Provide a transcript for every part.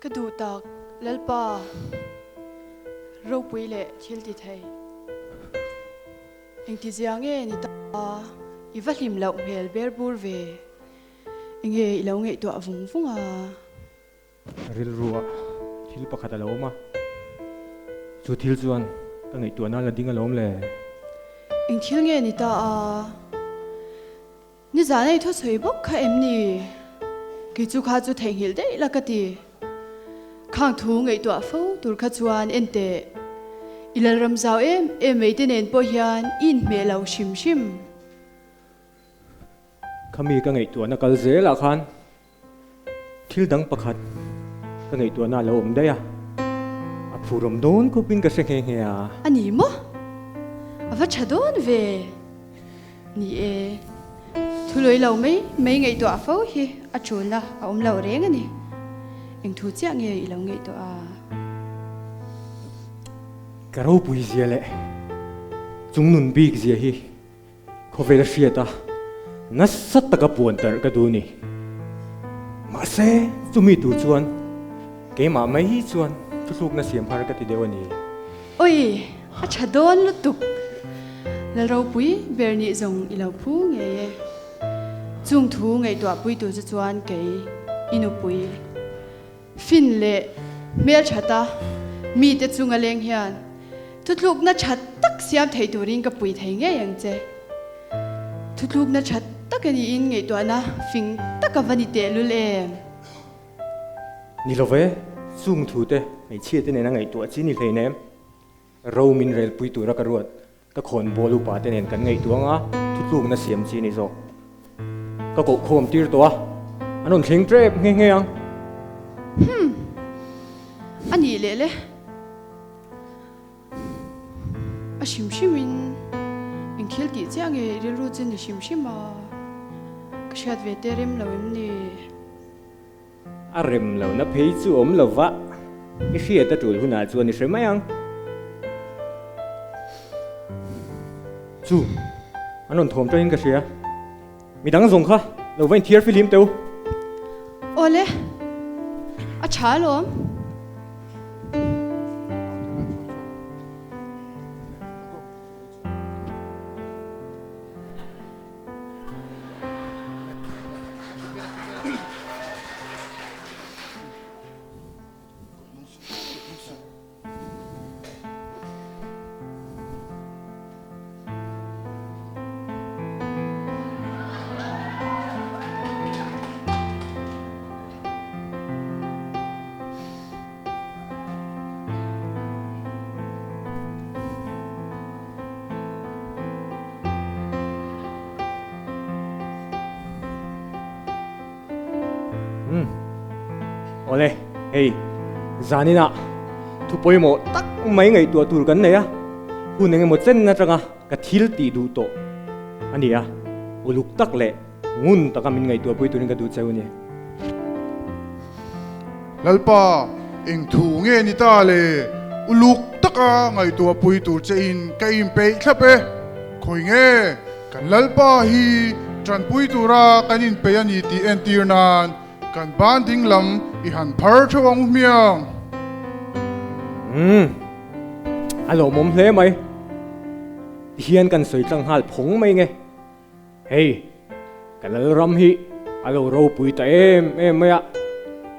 Ka duh tak Lalpa ropui leh thil ti thei. Engti zia nge ni ta i va hlim loh hmel ber bur ve. Enge i lo ngaihtuah vung vung a? Rilrua thil pakhat a lo awm a, chu thil chuan ka ngaihtuah nan la ding alawm le. Eng thil nge ni ta a? Nizan ei thusawi bawk kha em ni? Kei chu kha chu theihnghilh daih la ka ti. Khang thu ngaihtuah fo tur kha chuan en teh. I lalram zau em em mai te nen pawh hian i inhmeh lo hrim hrim. Khami ka ngaihtuahna kal zelah khan Thil dang pakhat ka ngaihtuahna a lo awm daih a, a phurawm dawn khawpin ka hre nghe nghe a. A ni maw? A va tha dawn ve. Ni e, thu lawi lo mai mai ngaihtuah fo hi a tulna a awm lo reng a ni. Eng thu chiah nge i lo ngaihtuah a? Ka ropui zia leh chungnun bik zia hi Khawvel hriat a, nasa taka puan tarh ka duh ni. Mahse, chumi tur chuan keimah mai hi chuan thuthlukna siam har ka ti deuh a ni. Oi, a tha dawn lutuk. Lalropui ber nih zawng i lo phu ngei e. Chung thu ngaihtuahpui tur chu chuan kei i nupui. Fin leh hmelthata mite chunga leng hian thutlukna tha tak siam thei turin ka pui thei ngei ang che. Thutlukna tha tak a niin ngaihtuahna fing tak a va ni tehlul em? Ni lo ve, chung thute hmeichhia te nena ngaihtuah chi ni hleinem. Ro min relpui tura ka ruat, ka khawnbawl upa te nen kan ngaihtuah anga thutlukna siam chi a ni zawk. Ka koh khawm tir tawh a, an rawn thleng tep nghe nghe ang. Humm, a nih leh le. A hrim hrimin eng thil tih chiah nge i rilru chu ni hrim hrim a, ka hriat ve te rem lo em ni? A rem lohna phei chu awm lo va, i hriat a tul hunah chuan i hre mai ang. Chu, an rawn thawm tawhin ka hria. Midang zawng kha lo va inthiar filim teh u. Awle, a tha alawm. Umm. Awle, hei zaninah thu pawimawh tak mai ngaihtuah tur kan nei a, hun engemaw chen atanga ka thil tih duh tawh a ni a, uluk tak leh ngun taka min ngaihtuah pui turin ka duh cheu a ni. Lalpa, eng thu nge ni ta le? Uluk taka ngaihtuah pui tur che in ka inpeih thlap e. Khawi nge kan Lalpa hi tanpui tura kan inpeih a ni tih entir nan kan ban ding lam i han phar theuh ang u hmiang. Umm, a lawmawm hle mai. Tihian kan sawi tlang nghal phawng mai nge. Hei, ka Lalram hi a lo ropui ta em em mai a,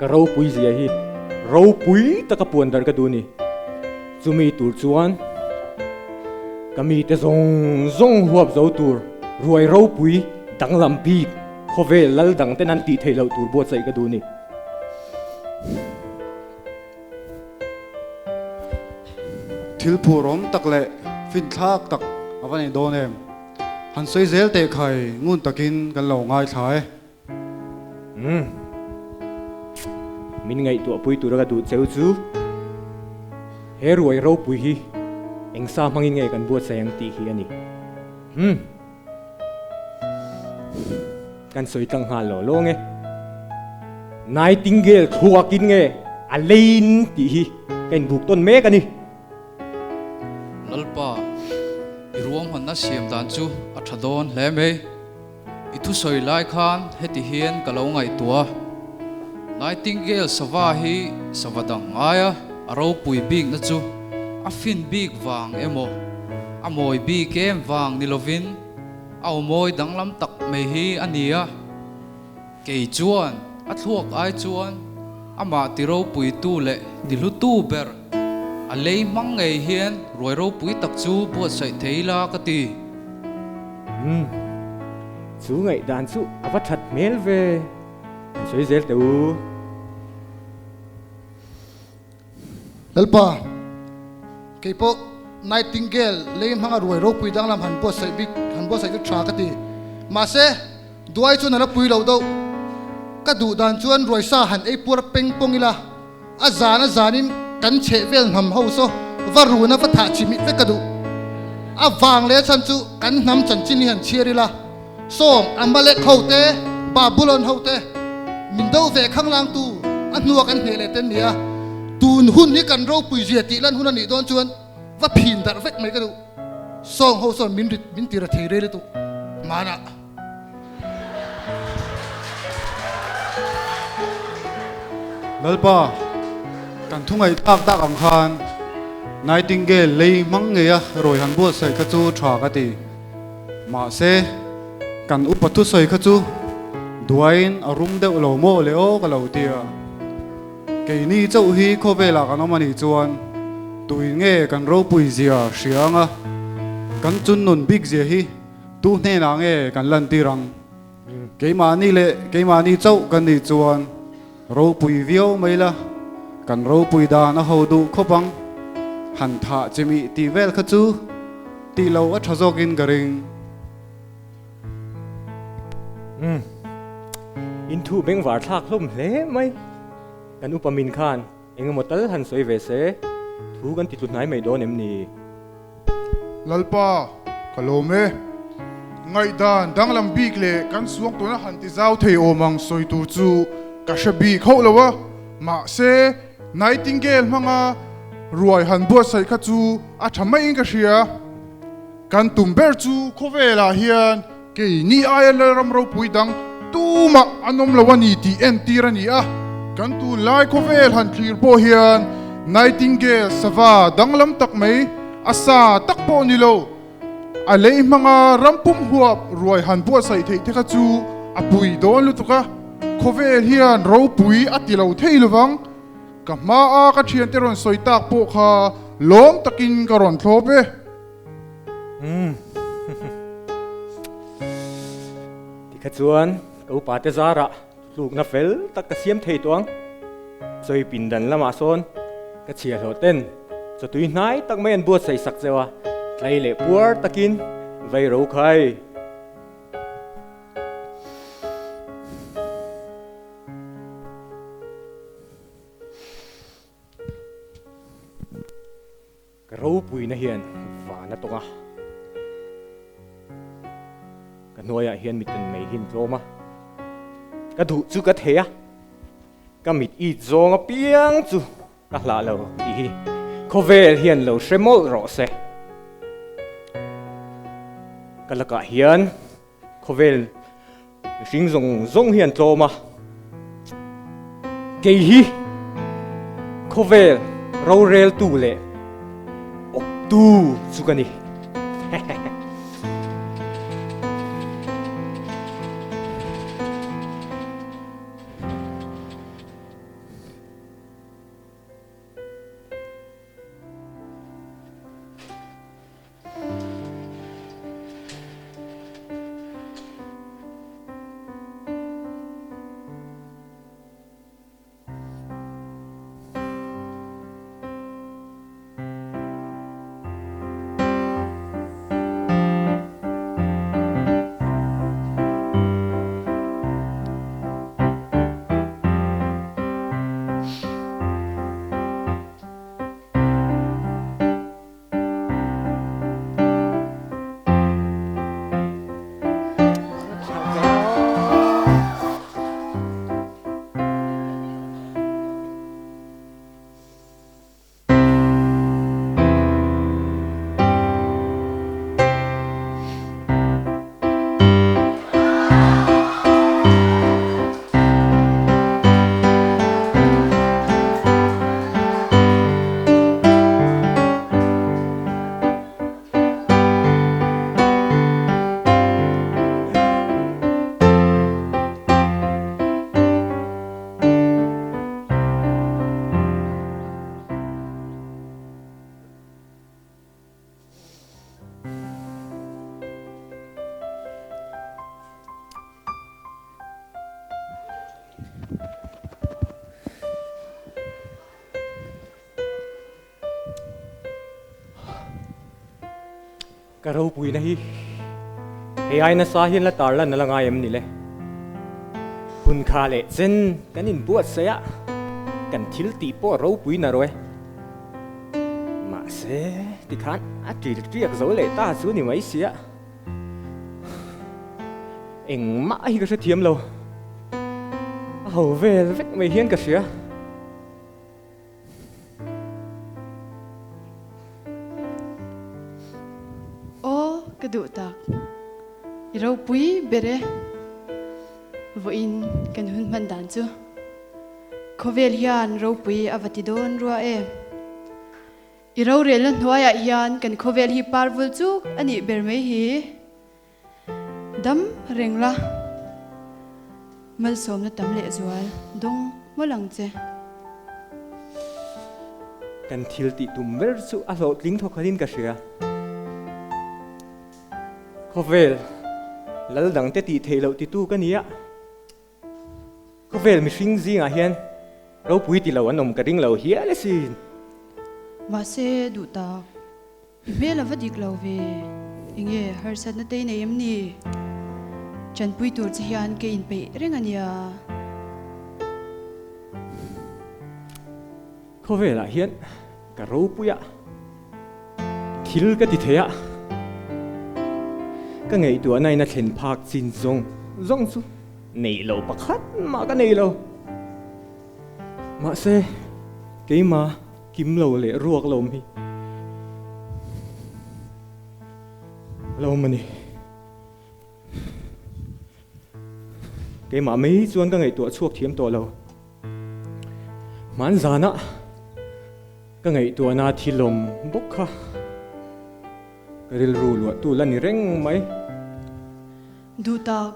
ka ropui zia hi ropui taka puan darh ka duh a ni. Chumi tur chuan ka mite zawng zawng huap zo tur ruai ropui danglam bik khawvel lal dang ten an tih theih loh tur buatsaih ka duh a ni. Thil phurawm tak leh finthlak tak a va nei dawn em? Han sawi zel teh khai ngun takin kan lo ngaithla e. Umm. Min ngaihtuah pui tura ka duh cheu chu he ruai ropui hi eng sa hmangin nge kan buatsaih ang tih hi a ni. Umm. Kan sawi tlang nghal lo lo nge. Nightingale thluakin nge a lein tih hi ka inbuk tawn mek a ni. Lalpa, i ruahmanna siam dan chu a tha dawn hle mai. I thusawi lai khan heti hian ka lo ngaihtuah a. Nightingale sava hi sava dang aia a ropui bikna chu a fin bik vang emaw, a mawi bik em vang ni lovin a awmawi danglam tak mai hi a ni a. Kei chuan a thluak ai chuan amah ti ropuitu leh ti hlutu ber a lei hmang ngei hian ruai ropui tak chu buatsaih thei la ka ti. Umm, chu ngaihdan chu a va that hmel ve, kan sawi zel teh u. Lalpa, kei pawh Nightingale lei hmanga ruai ropui danglam han buatsaih bik han buatsaih chu tha ka ti. Mahse, duai chuan a la pui lo deuh. Ka duh dan chuan ruai sa han ei puar peng pawng ila, a zan a zanin kan chheh vel hnam ho saw va runa va thah chimih vek ka duh. A vang leh chhan chu kan hnam chanchin hi han chhiar ila. Sawng, Amalek ho te, Babulon ho te, min do ve khanglangtu a hnua kan hneh leh ten nia. Tun hun hi kan ropui zia tih lan hun a nih dawn chuan va phin darh vek mai ka duh. Sawng ho sawn min rit min tira thei rei lutuk hmanah. Lalpa, kan thu ngaihthlak tak ang khan Nightingale lei hmang ngeia rawi han buatsaih kha chu tha ka ti. Mahse, kan upa thusawi kha chu duaiin a rum deuh lo maw le aw ka lo ti a. Keini chauh hi khawvelah kan awm a nih chuan tuin nge kan ropui zia hria anga kan chunnun bik zia hi tu hnenah nge kan lantir ang? Keimahni leh keimahni chauh kan nih chuan ropui viau mai la, kan ropui dan a ho duh khawp ang. Han thah chimih tih vel kha chu tih lo a tha zawkin ka ring. Umm. In thu bengvar thlak hlawm hle mai. Kan upa min khan eng emaw tal han sawi ve se, thu kan ti tlu hnai mai dawn em ni? Lalpa, ka lawm e. Ngaihdan danglam bik leh kan suang tuna han ti zau thei awm ang sawi tur chu ka hre bik hauh lo a, mahse Nightingale hmanga ruai han buatsaih kha chu a tha maiin ka hria. Kan tum ber chu khawvelah hian keini aia Lalram ropui dang tumah an awm lo a ni tih entir a ni a. Kan tunlai khawvel han thlir pawh hian Nightingale sava danglam tak mai a sa tak pawh ni lo. A lei hmanga ram pum huap ruai han buatsaih theih te kha chu a pui dawn lutuk a, khawvel hian ropui a ti lo thei lovang. Ka hmaa ka thiante rawn sawi tak pawh kha lawm takin ka rawn thlawp e. Umm. Tikha chuan ka upa te zarah tlukna fel tak ka siam thei tawh ang. Sawi pindan lamah sawn ka chhiahhlawh ten chawtui hnai tak mai an buatsaih sak cheu a, tlai leh puar takin vai ro khai. Ka ropuina hian van a tawng a, ka hnuaiah hian mitun mai hi an tlawm a, ka duh chu ka thei a, ka mit it zawng apiang chu ka hlah lo tih hi khawvel hian lo hre mawlh rawh se. Ka lakah hian Khawvel mihring zawng zawng hi an tlawm a, kei hi khawvel roreltu leh awptu chu ka ni. Ka ropuina hi hei ai nasa hian la tarlan a la ngai em ni le? Hun kha leh chen kan inbuatsaih a, kan thil tih pawh a ropui na rawh e. Mahse, tikhan a ṭil ṭiak zo leh ta chu ni mai sia. Engmah hi ka hrethiam lo. A ho vel vek mai hian ka hria. Aw ka duh tak, i ropui ber e. Vawiin kan hun hman dan chu khawvel hian ropui a va ti dawn rua e. I rorelna hnuaiah hian kan khawvel hi par vul chuk a nih ber mai hi. Dam reng la, malsawmna tam lehzual dawng mawlh ang che. Kan thil tih tum ber chu a hlawhtling thawkhatin ka hria. Khawvel lal dangte tih theih loh titu ka ni a. Khawvel mihring zingah hian ropui ti lo an awm ka ring lo hial asin. Mahse duh tak, i hmel a va dik lo ve. Enge harsatna te i nei em ni? Chanpui tur che hian ka inpeih reng a nia. Khawvelah hian ka ropui a, thil ka ti thei a, ka ngaihtuahna in a thlen phak chin zawng zawng chu neih loh pakhat mah ka nei lo. Mahse, keima kim lo leh ruak lo awm hi a lo awm a ni. Keimah mai chuan ka ngaihtuah chhuak thiam tawh lo. Hmanzana ka ngaihtuahna thilawm bawk kha ka rilru luahtu la ni reng mai. Duh tak,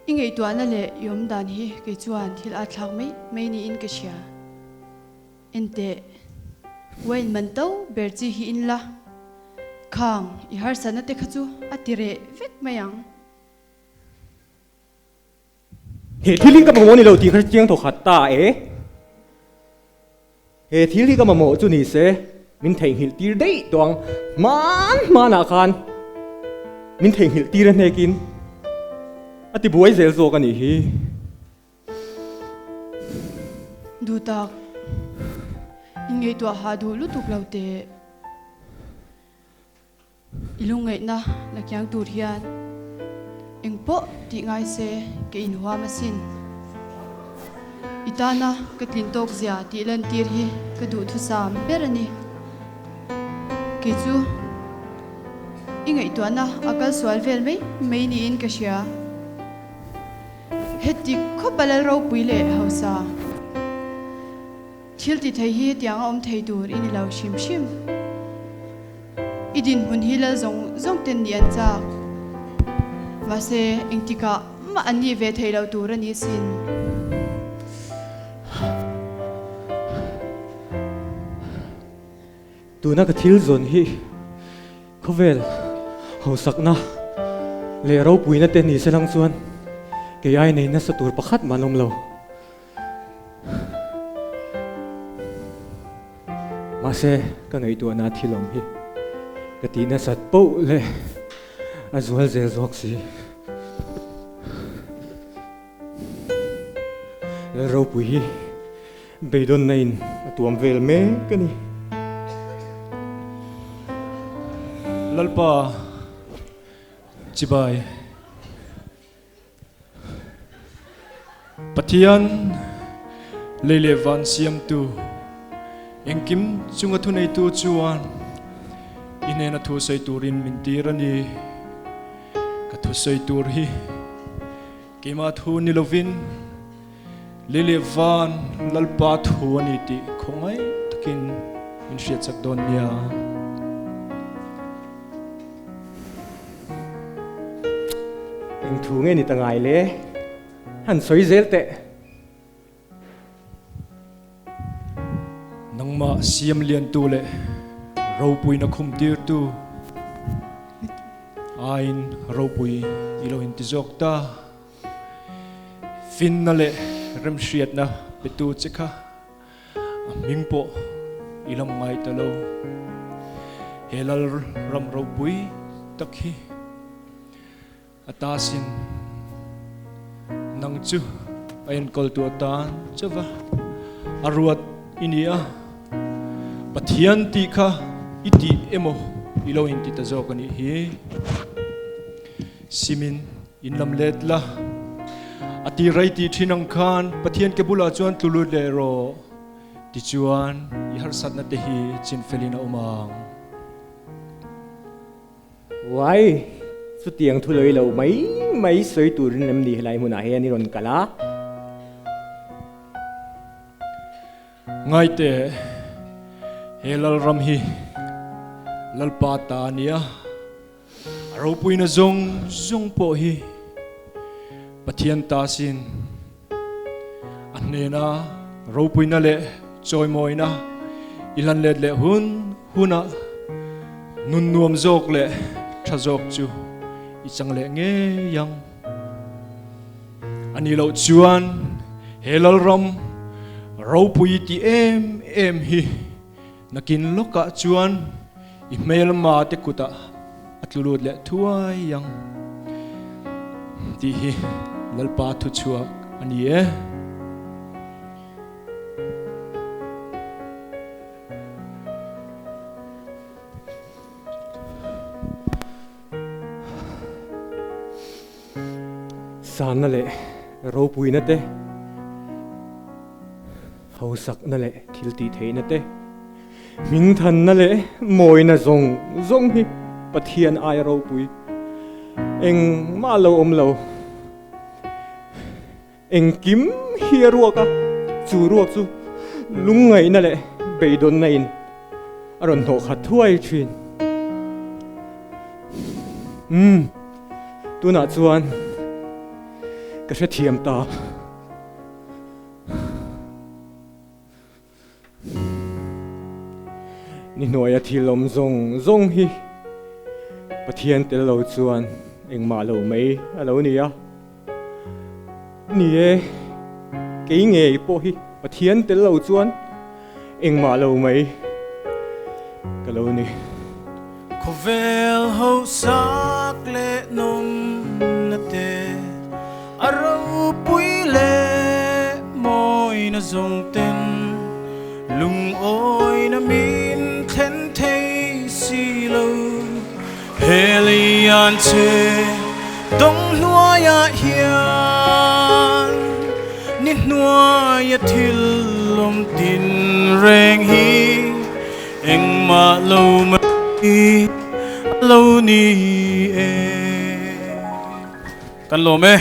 i ngaihtuahna leh i awmdan hi kei chuan thil a thlak mai mai niin ka hria. Enteh, wine man to ber chi hi in la, khang i harsatna te kha chu a ti reh vek mai ang. He thil hi ka mamawh ni lo tih kha chiang thaw khat ta e. He thil hi ka mamawh chu ni se min theihnghilh tir daih tawh ang. Hman hmanah khan min theihnghilh tir a hnekin a ti buai zel zawk a nih hi. Duh tak, inngaihtuah hah duh lutuk lo teh. I lungngaihna la kiang tur hian eng pawh tih ngai se ka inhuam asin. I tana ka tlin tawk zia tih lantir hi ka duhthusam ber a ni. Kei chu i ngaihtuahna a kal sual vel mai mai niin ka hria. Heti khawp a lal ropui leh hausa. Thil ti thei hi hetiang a awm thei tur i ni lo hrim hrim. I dinhmun hi lal zawng zawng ten nih an chak. Mahse, engtikah mah an nih ve thei lo tur a ni sin. Tuna ka thil zawn hi khawvel hausakna leh ropuina te ni se lang chuan kei ai nei nasa tur pakhat mah an awm lo. Mahse, ka ngaihtuahna thil awm hi ka tih nasat poh leh a zual zel zawk si. Lalropui hi beidawnna in a tuam vel mek a ni. Lalpa, chibai. Pathian lei leh van siamtu, engkim chunga thuneitu chuan i hnena thu sawi turin min tir a ni. Ka thu sawi tur hi keimah thu ni lovin lei leh van Lalpa thu a ni tih khawngaih takin min hriatsak dawn nia. Eng thu nge ni ta ngai le? Han sawi zel teh. Nangmah siam liantu leh ropuina khum tirtu aiin ropui i lo inti zawk ta. Finna leh remhriatna petu che kha. A hming pawh i lam ngai ta lo. He lal ram ropui tak hi a ta sin. Nang chu a enkawltu atan chauva a ruat i ni a, Pathian tih kha i tih emaw i lo inti ta zawk a nih hi. Simin in lam let la, a ti rei tih thin ang khan Pathian ke bulah chuan tlu lut leh rawh. Tichuan i harsatna te hi chinfelin a awm ang. Uai, chutiang thu lawilo mai mai sawi turin em ni helai hmunah hian i rawn kal a? Ngaite, he Lalram hi Lalpa ta a nia, a ropuina zawng zawng pawh hi Pathian ta sin. A hnena ropuina leh chawimawina i hlan let leh hun hunah nun nuam zawk leh tha zawk chu i chang leh ngei ang. A nih loh chuan he Lalram ropui ti em em hi nakin lawkah chuan i hmelma te kutah a tlu lut leh thuai ang tih hi Lalpa thuchhuak a ni e. Sanna leh ropuina te, hausakna leh thil tih theihna te, hmingthanna leh mawina zawng zawng hi Pathian aia ropui engmah lo awm lo. Engkim hi a ruak a, chu ruak chu lungngaihna leh beidawnna in a rawn hnawh khat thuai thin. Umm, tunah chuan ka hrethiam ta. Ni hnuaia thil awm zawng zawng hi Pathian tel lo chuan engmah lo mai a lo ni a. Ni e, kei ngei pawh hi Pathian tel lo chuan engmah lo mai ka lo ni. Khawvel hausak leh nawmna te a ropui leh mawina zawng ten lungawina min thlen thei si lo. He leian che dawng hnuaiah hian ni hnuaia thil awm tin reng hi Engmah lo mai a lo ni e. Kan lawm e.